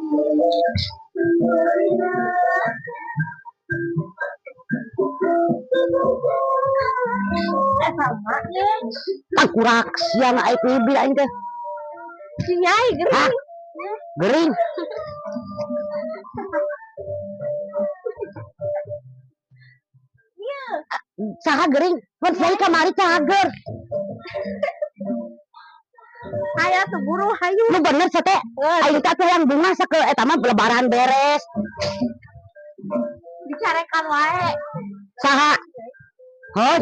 Eh, sama nya. Tangkurak sia na aing ngibli aing teh. Si Nyai Hah? gering. Gering. Saha gering? Mun saya kamari cager. Hayu tuh buru hayu. Nu bener sia teh. Aing teh atuh yang bunga sake eta mah lebaran beres. Dicarekan wae. Saha? Hon,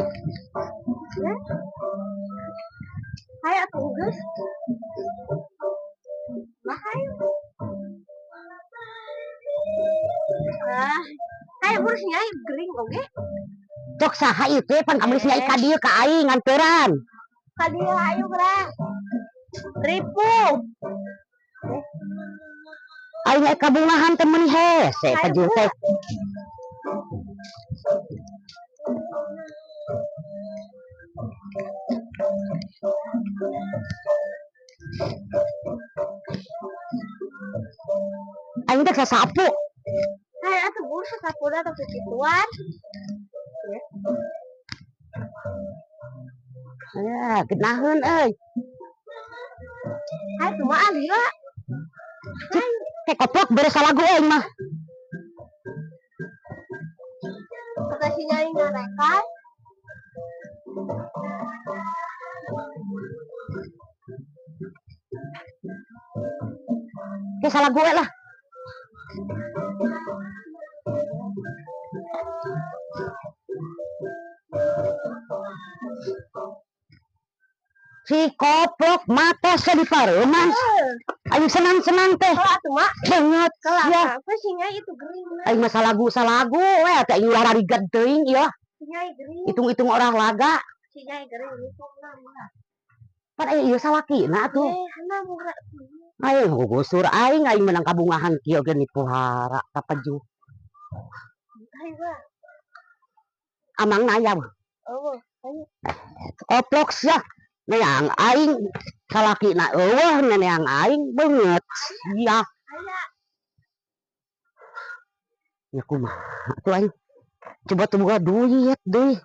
Hayu atuh geus. Lah hayu. Ah, hayu buru si Nyai gering oge. Cok saha ieu teh pan kamari si Nyai ka dieu ka aing nganteran. Ka dieu hayu geura. Ripuh. Aing aya kabungahan teh meuni hese Hayu pajeun teh. Aing teh sasapu. Hayu atuh buru sasapuna tong kikituan. Ya, geunaheun euy. Hayu kumaha lila? Teh koplok beres salagu aing mah. Kata si Nyai nyarekan. Teh salagu we lah. Si koplok mata dipareuman. Aing senang-senang teh. Kalau atuh mak, Beungeut kalau sia. apa si Nyai itu gering lah. Aing mah salagu-salagu we teh aing ulah rariget teuing ieu. Si Nyai gering. Hitung-hitung orang laga. Si Nyai gering murah. Pan aya ieu salakina atuh. Eh, hana murah. Aing gugusur aing aing menang kabungahan kieu ge nipuhara kapejuh. Hayu lah. Amang aya. Oh, hayu. Koplok sia. Neang aing salakina eueuh neang aing beungeut sia. Aya. Ya kumaha atuh aing. Coba tuh boga duit deui.